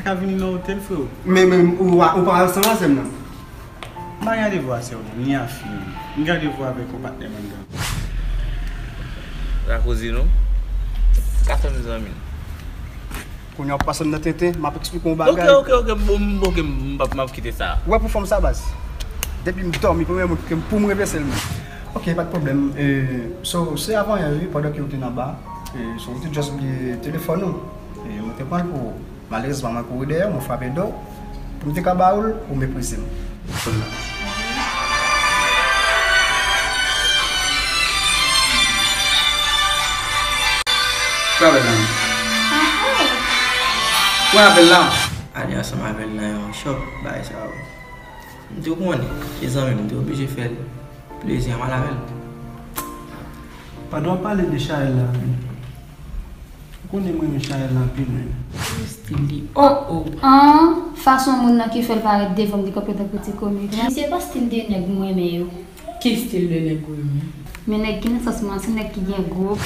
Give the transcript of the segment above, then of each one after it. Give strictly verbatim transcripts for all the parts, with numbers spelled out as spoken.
Ka vini nan otèl, freo. Men, men, ou, ou pa ansanm a sè m nan? M pa gen randevou a sè w non, ni a fi m. M gen randevou avèk yon patnè m anndan. Rakoze non. Ka fè m zanmi. Kounye a w ap pase m nan tenten, m ap eksplike w yon bagay. Ok, ok, ok, m, ok, m, m, m ap kite sa. Ou wè pou fanm sa baz. Depi m dòmi, premye moun ke m pou m reve se l menm. Ok, pa t pwoblèm. E, so, se avan yè wi, pandan ke w te nan ba, e, so, ou te just bliye telefòn ou. E, mwen te pran l pou ou. Malerezman, mwen kouri dèyè w, mwen frape do w. Pou m te ka ba ou l, ou meprize m. Pran apèl la. Pran apèl la. Ale ansanm avè l nan yon shop, bagay sa yo. M te konnen, se zanmi m, m te oblije fè l plezi, ann al avè l. Pandan w ap pale de Chaël la, ou konnen mwen renmen Chaël la anpil, men. Stil li. Oh, oh. An, fason moun nan ki fè l parèt devan m, li kanpe tankou ti komik la. Misye pa stil de nèg mwen renmen yo. Ki stil de nèg ou renmen? Men nèg ki nan sans mwen, se nèg ki gen gwo.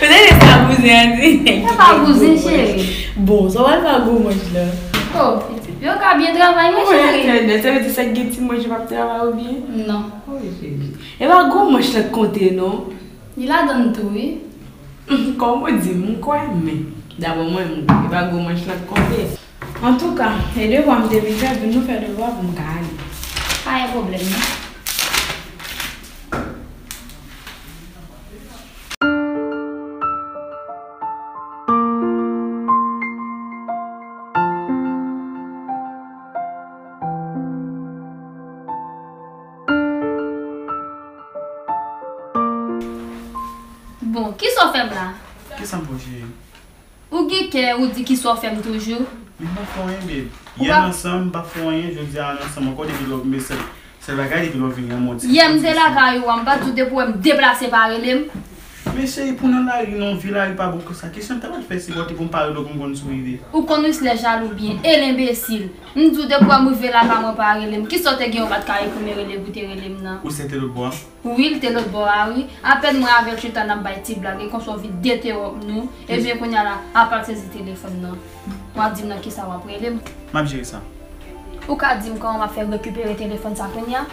Petèt se sa bouzen an di. Se pa bouzen, cheri. Bon, sa w al fè ak gwo manch la? Oh, pitit, yo ka byen travay, wi, cheri. Sa vle di sa k gen ti manch yo p ap travay ou byen? Non. Oh, cheri. E pa gwo manch la k konte, non. Li ladan l tou, wi. Kòm ou di, m kwè, men, daprè mwen, m, e pa gwo manch la k konte. Antouka, e devwa m te vin fè, vin nou fè devwa pou m ka ale. Pa gen pwoblèm, non. Bon, kisa w fè m la? Kisa m fè w, cheri? Ou gen kè, ou di kisa w fè m toujou? Men m pa fè w anyen, babe. Yè n ansanm, m pa fè w anyen, jodi a n ansanm ankò, depi lè w vin, sèl, sèl bagay, depi lè w vini an, m wè w ti. Yè m te lakay ou a, m pa t di w depi w wè m deplase pa rele m? Men cheri, pou nan lari, nan yon vye lari pa bon konsa. Kesyon m ta pral fè se kote pou m pa rele w pou m konn si w rive. Ou konn wi, lè jalou byen, e l enbesil. M di w depi w wè m rive lakay mwen pa rele m. Kisa w te gen ou pa t ka ekri m e rele pou w te rele m nan? Ou sè te lòt bò a? Wi, l te lòt bò a, wi. Apèn mwen avè l chita n ap bay ti blag, e konsa w vin detewòp nou. Ebyen, kounye a la, apa l sezi telefòn nan. W ap di m nan kisa w ap rele m. M ap jere sa. Ou ka di m kòman m ap fè rekipere telefòn sa kounye a?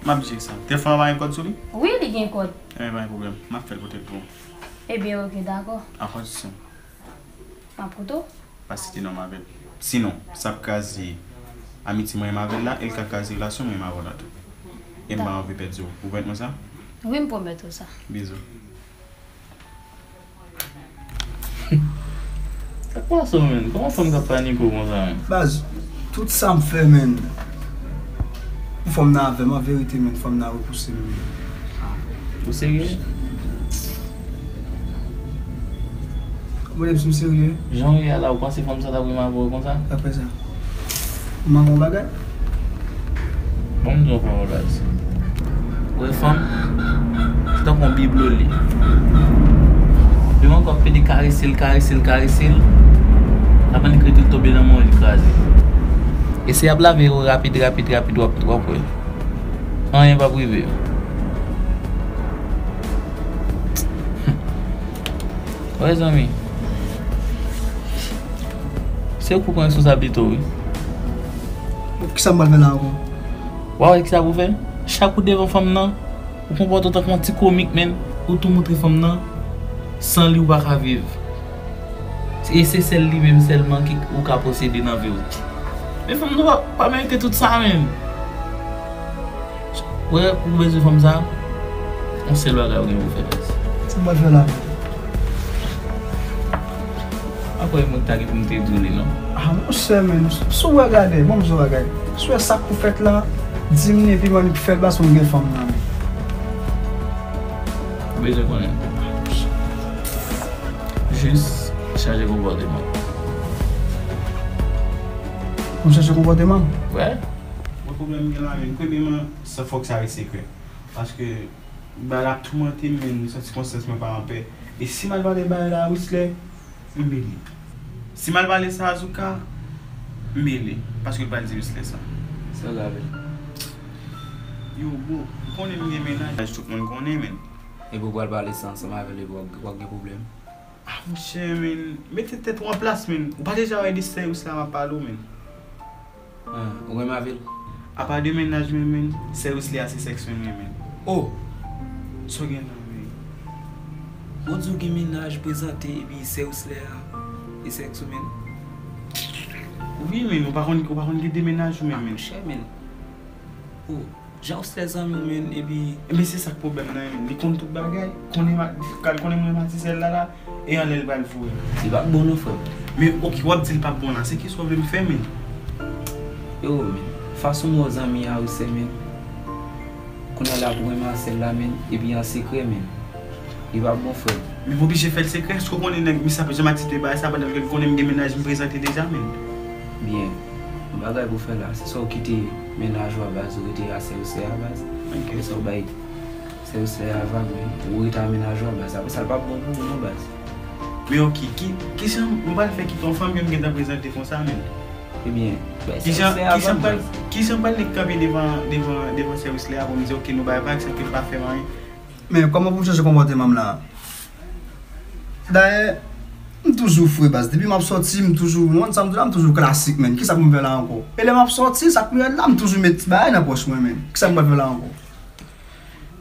M ap jere sa. Telefòn an pa gen kòd sou li? Wi, li gen kòd. Ebyen, pa gen pwoblèm. M ap fè l pote l pou ou. Ebyen, oke, dakò. Apa di sa. M ap koute w. Pa site non m avè l. Sinon, sa ap kraze amitye mwen menm avè l la, e l ka kraze relasyon mwen menm avè w la tou. E m pa anvi pèdi w. Ou pwomèt mwen sa? Wi, m pwomèt ou sa. Bizou. Sa k pase w, menn? Kòman fanm ka panike w konsa, menn? Baz, tout sa m fè, menn. Pou fanm nan avè m, an verite, menn, fanm nan repouse m, menn. Ou serye? Ou mande m si m serye? Jan w ye a la, ou panse fanm sa t ap renmen avè w konsa? Apre sa, ou manke yon bagay? Bon, m di w yon pawòl, baz. Ou wè fanm, se tankou yon biblo l ye. Li menm kòm pede karese l, karese l, karese l, l ap annik rete l tonbe nan men w, li kraze. Eseye ap lave yo rapid, rapid, rapid, w ap, w ap wè. Anyen p ap rive. Wè, zanmi. Se ou k pou pran responsablite w, wi. Kisa m pral fè la ankò? W a wè kisa pou w fè? Chak ou devan fanm nan, ou konpòte w tankou yon ti komik, menn. Ou tou montre fanm nan, san li ou pa ka viv. E se sèl li menm sèlman ki ou ka posede nan vi w. Men fanm nan pa, pa merite tout sa, menn. Wè, pou w bezwen fanm sa, yon sèl bagay ou gen pou w fè, baz. Sa m pral fè la? Apa mwen ta gen pou m te di w li, non? Ah, monchè, menn, si w wè gade, bon, m di w bagay. Si w wè sa k pou fèt la, Di m ni piman li fè l bas pou m gen fanm nan men. Ou bezwen konnen. Jis chanje konpòteman. Pou m chanje konpòteman m? Wè. Mwen pwoblèm m gen la menm. Premyèman, sa fòk sa ret sekrè. Paske bagay la ap toumante m, men m santi konsyans mwen pa anpè. E si m al pale bagay la a Wislè, m mele. Si m al pale sa a Zouka, m mele. Paske l pral di Wislè sa. Sa grave. Yo, bro, ou konnen m gen mennaj, tout moun konnen, men. Epi w pral pale sa ansanm avè l, epi w ap, w ap gen pwoblèm. Ah, monchè, men, mete tèt ou an plas, men. Ou pa deja wè de sè Wislè a m ap pale w, men. Ah, ou renmen avè l? Apa de mennaj mwen, men, sè Wislè a se sèks mwen renmen. Oh! Sa w gen la, men? Ou di w gen mennaj prezante epi sè Wislè a e sèks ou, men? Wi, men, ou pa konn, ou pa konn gen de mennaj ou menm, men. Chè, men. Oh, jan Wislè zanmi w, men, epi. Ebyen, se sa k pwoblèm nan, men. Li konn tout bagay, konnen ma-, li pral konnen mwen matize l la la. E anlè l pral voye. Li pa bon non, frè m. Men, oke, w ap di l pa bon la, se kisa w vle m fè, men? Yo, men, fason m wè w zanmi a wi, sè, men. Kounye a la pou renmen sè l la, men, epi an sekrè, men. Li pa bon, frè m. Men m oblije fè l sekrè, èske w konnen nèg misye ap janm aksepte bagay sa, pandan l konnen m gen mennaj m prezante deja, men? Byen, yon bagay pou fè la, se sa w kite mennaj ou a baz, ou rete a sè Wislè a baz. Ok. Apre sa w bay sè Wislè a vag, men, ou rete a mennaj ou a baz. Apre sa, l p ap bon pou ou non, baz. Men oke, ki, ki jan m pral fè kite yon fanm ke m gentan prezante konsa, men? Ebyen, bay sè Wislè a vag, baz. Ki jan m pral, ki jan m pral nek kanpe devan, devan, devan sè Wislè a pou m di, oke, nou bay vag, san ke l pa fè m anyen? Men kòman pou m chanje konpòteman m la? Dayè, m toujou fre baz. Depi m ap sòti, m toujou, ou konn sa m di la, m toujou klasik, men. Kisa pou m fè la ankò? E lè m ap sòti, sa k pi rèd la, m toujou met ti bagay nan pòch mwen, men. Kisa m pral fè la ankò?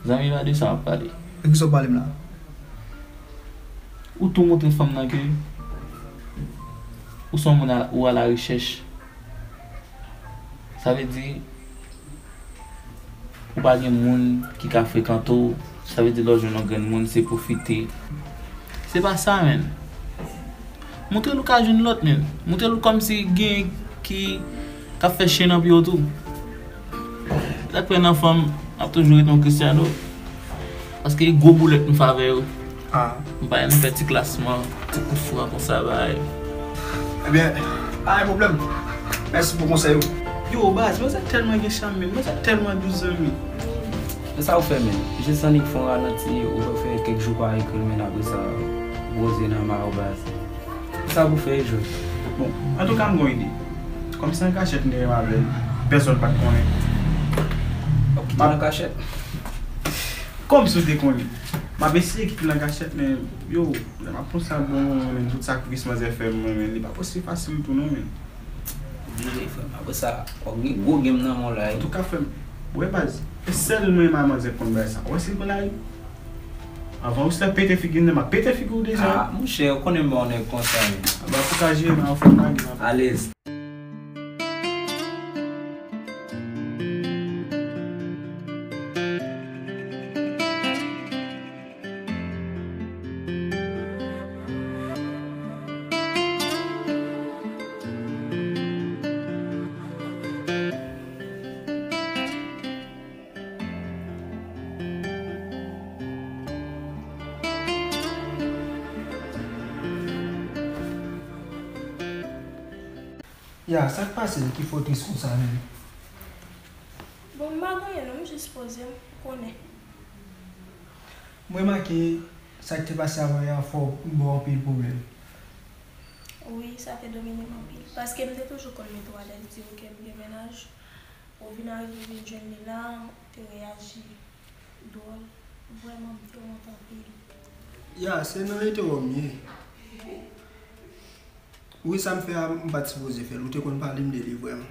Zanmi, pa de sa m ap pale. E kisa w pale m la? Ou tou montre fanm nan ke ou se yon moun a, ou a la rechèch. Sa vle di, ou pa gen moun ki ka frekante w, sa vle di lè w jwenn yon grenn moun, se pwofite. Se pa sa, men. Montre l ou ka jwenn lòt, men. Montre l kòmsi gen ki, k ap fè chen nan pye w tou. Sa k fè nan fanm ap toujou rete yon Cristiano. Paske e gwo boulèt m fè avè yo. Ah. M pa renmen fè ti klasman, ti kout fran konsa, bay. Ebyen, pa gen pwoblèm. Mèsi pou konsèy ou. Yo, baz, manzè tèlman gen cham, men manzè tèlman dous, zanmi. Men sa ou fè, men? Jis annik fè yon ralanti, ou fè kèk jou pa ekri l, men apre sa, ou poze nan ma ou, baz. Sa pou fè e jwe. Bon, antouka, m gon ide. Kòmsi an kachèt m te renmen avè l, pèsòn pa t konnen. W ap kite l an kachèt? Kòmsi w te konnen. M ap eseye kite l an kachèt, men yo, lè m ap panse ak bon moman, men tout sakrifis manzè fè mwen, men li pa posib fasil tou non, men. Oblije, frè m. Apre sa, w ap gen gwo game nan men w la, wi. Antouka, frè m, wè baz, e sèl mwen e manzè k konn bay sa. Ou wè si l pran lari? Anvan ou sa pete figi m nan, m ap pete figi w deja. Ah, monchè, ou konnen m pa yon nèg konsa, men. Aba pou ka jere, men ou fè m lage la. Alèz. Ya, sa k pase l ki fè w tris konsa menm? Bon, m pa gen anyen non, m jis poze m, ou konnen. M remake sa k te pase avan yè a fè w ba w anpil pwoblèm. Wi, sa te domine m anpil. Paske m te toujou konn mete w alèz, di w ke m gen mennaj. Ou vin arive, vin jwenn li la, ou te reyaji dwòl. Vrèman, m te wont anpil. Ya, se nan lete w m ye. Wi, sa m fè a, m pa t sipoze fè l. Ou te konn pale m de li vrèman.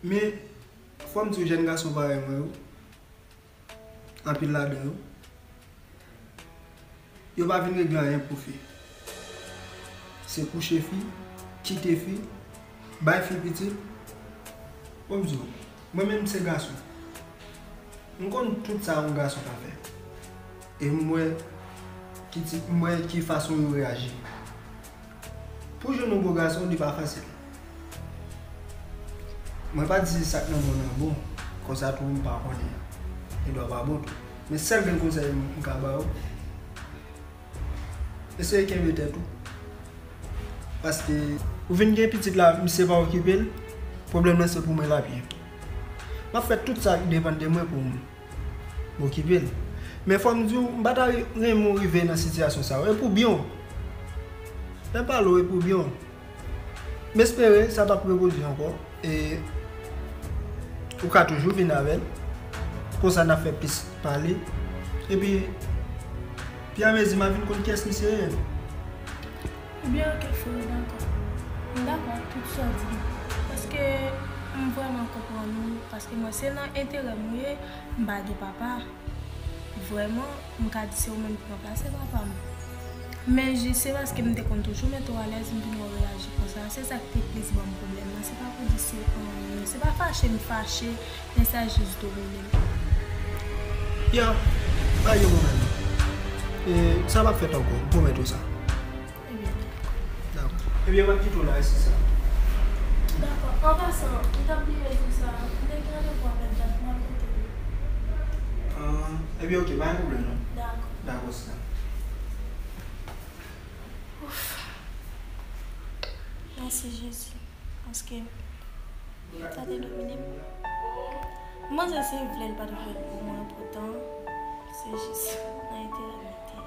Men, fò m di w, jèn gason parèy mwen yo, anpil ladan yo, yo pa vin regle anyen pou fi. Se kouche fi, kite fi, bay fi pitit. Bon, m di w, mwen menm se gason. M konn tout sa yon gason ka fè. E m wè ki ti, m wè ki fason yo reyaji. Pou jwenn yon bon gason, li pa fasil. Mwen pa di sa k nan men w nan bon, konsa tou m pa konnen. Li dwa pa bon tou. Men sèl grenn konsèy m ka ba w, eseye kenbe tèt ou. Paske ou vin gen pitit la, misye pa okipe l, pwoblèm nan se pou mwen l ap ye. M ap fè tout sa k depann de mwen pou m okipe l. Men fò m di w, m pa ta renmen w rive nan sitiyasyon sa yo. E pou byen w. Lè m pale w, e pou byen w. M espere sa p ap repwodui ankò. E ou ka toujou vin avè l. Konsa n ap fè plis pale. Epi, fiyamezi m ap vin konn kiyès misye ye. Ebyen, oke, frè, m dakò. M dakò ak tout sa w di. Paske m vrèman konprann ou. Paske mwen, se nan enterè m ou ye, m pa gen papa. Vrèman, m ka di se ou menm ki ranplase papa m. Men jis se paske m te konn toujou mete w alèz, m vin wè w reyaji konsa. Se sa ki te plis ban m pwoblèm nan. Se pa pou di se anyen. Se pa fache m fache, men sa jis domine m. Ya, pa gen pwoblèm. E, sa p ap fèt ankò, m pwomèt ou sa. Ebyen, dakò. Dakò. Ebyen, m ap kite w la, resi sa. Dakò. An pasan, m t ap bliye di w sa, m te gen randevou avèk Jack, m al kote li. Ah, ebyen, oke, pa gen pwoblèm, non. Dakò. Dakò, sista. Ouf. Mèsi, Jezi. Paske sa te domine m. M panse se vle l pa t vle l pou mwen, poutan se jis nan enterè m li te ye.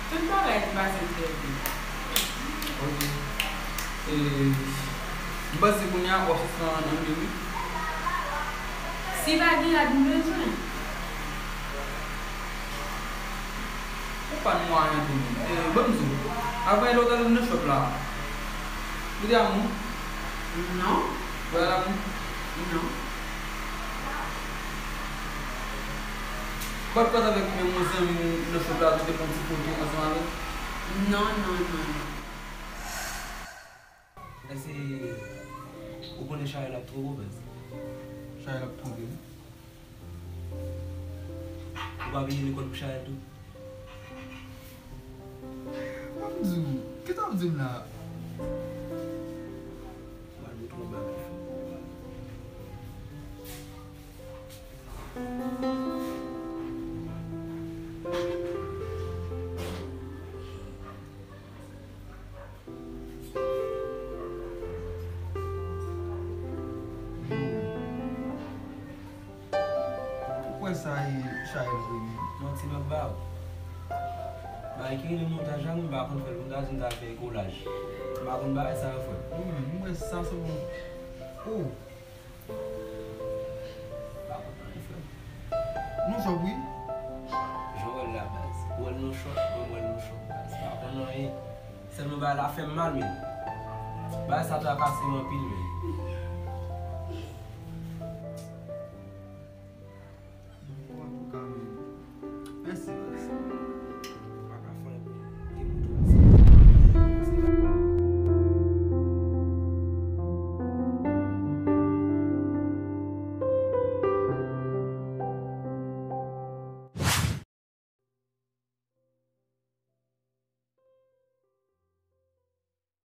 Tout bagay te pase trè byen. Ok. E, m panse kounye a w ap sot nan, nan meri. Si pa gen rad m bezwen. Ou pa n mwayen tou. E, ban m di w. Avan yè lè w t al nan shop la. Ou te amou? Non. Ou t al amou? Non. Ou pa t pase avèk menm yon zanmi w nan shop la, tou te pran ti foto ansanm avè l? Non, non, non, non. Èske ou konnen Charel ap twonpe w, baz? Charel ap twonpe m? Ou pa bliye lekòl pou Charel tou? Ban m di w, kisa w ap di m la? Ou al montre yon bagay fò pou ou a. Ou kwè sa e Charel vre menm? Manti m ap ba w. Bagay ki rele montaj la, mwen pa konn fè l. Mwen ta di m ta fè kolaj. M pa konn bagay sa yo, frè. Ou menm, mwen sa se bon. Oh! Pa konn anyen, frè. Nou chòk, wi. Jan w wè l la, baz. Ou wè l nou chòk, mwen m wè l nou chòk, baz. Pa konn anyen. Sèlman bagay la fè m mal, men. Bagay sa trakase m anpil, men. Bon, antouka, men. Mèsi, baz.